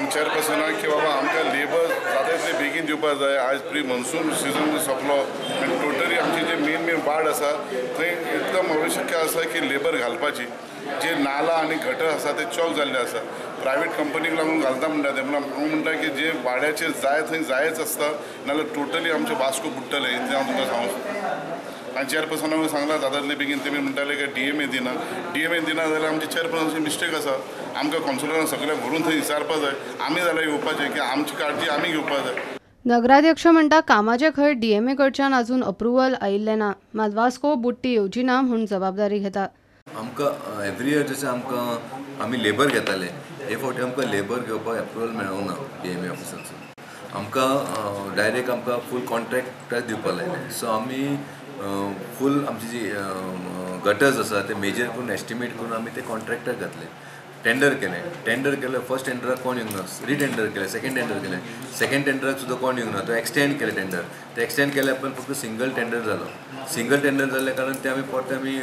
आनी चेअरपर्सनाक की बाबा आमकां लेबर जाता तितले बेगीन दिवपाक जाय. आज प्री मॉन्सून सिजन सोंपलो आनी टोटली आमचे जे मेन मेन वार्ड आसा थंय एकदम आवश्यक आसा की लेबर घालपाची. जे नाला आनी गटर आसा ते चॉक जाल्ले आसा, प्रायवेट कंपनीक लागून घालता म्हणटा ते. म्हणून हांव म्हणटा की जे वाड्याचेर जाय थंय जायच आसता, नाजाल्यार टोटली आमचें वास्को बुडटलें, इतलें हांव तुमकां सांगूंक सोदता. आनी चेअरपर्सनाक सांगलां जाता तितले बेगीन, तेमी म्हणटाले की डीएमए दिना, डीएमए दिना जाल्यार आमची चेअरपर्सनाची मिस्टेक आसा. आमकां कावन्सिलरांक सगळें व्हरून थंय विचारपा जाय, आमी जाल्यार येवपाचें की आमची काळजी आमी घेवपा जाय. नगराध्यक्ष म्हणटा कामाचे खंय डीएमए कडच्यान अजून अप्रुव्हल आयिल्लें ना, मात वास्को बुडटी येवची ना म्हूण जबाबदारी घेता. आमकां एवरी इयर जशें आमकां आमी लेबर घेताले, हे फावटी आमकां लेबर घेवपाक एप्रुवल मेळोंक ना डीएमए ऑफिसांसून. आमकां डायरेक्ट आमकां फूल कॉन्ट्रॅक्ट दिवपाक लायलें. सो आमी फूल आमची जी गटर्स आसा ते मेजर करून एस्टिमेट करून आमी ते कॉन्ट्रॅक्टाक घातले, टेंडर केलें. टेंडर केलें, फर्स्ट टेंडराक कोण येवंक ना, रिटेंडर केलें, सेकंड टेंडर केलें, सेकंड टेंडराक सुद्दां कोण येवंक ना, तो एक्सटेंड केलें टेंडर. ते एक्सटेंड केल्या उपरांत फक्त सिंगल टेंडर जालो. सिंगल टेंडर जाल्ल्या कारणान ते आमी परते आमी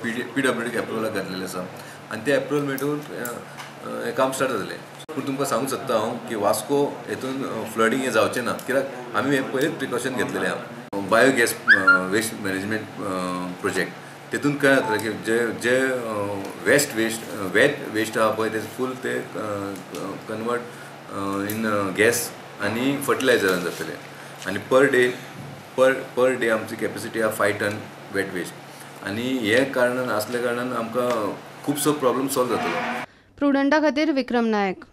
पीडब्ल्यूडीक एप्रुवलाक घातलेलें आसा आनी ते एप्रुवल मेळटून हें काम स्टार्ट जालें. पूण तुमकां सांगूंक सोदता हांव की वास्को हेतून फ्लडींग हें जावचें ना, कित्याक आमी हें पयलींच प्रिकॉशन घेतलेलें आहा. बायोगॅस वेस्ट मॅनेजमेंट प्रोजेक्ट तेतून काय जातलें की जे जे वेस्ट वेस्ट वेट वेस्ट आहा पळय ते फूल ते कन्वर्ट इन गॅस आनी फर्टिलायझरान जातले. आनी पर डे आमची कॅपेसिटी आहा 5 टन वेट वेस्ट. आनी हे कारणान आसल्या कारणान आमकां खुबसो प्रॉब्लम सॉल्व जातलो. प्रुडंटा खातीर विक्रम नायक.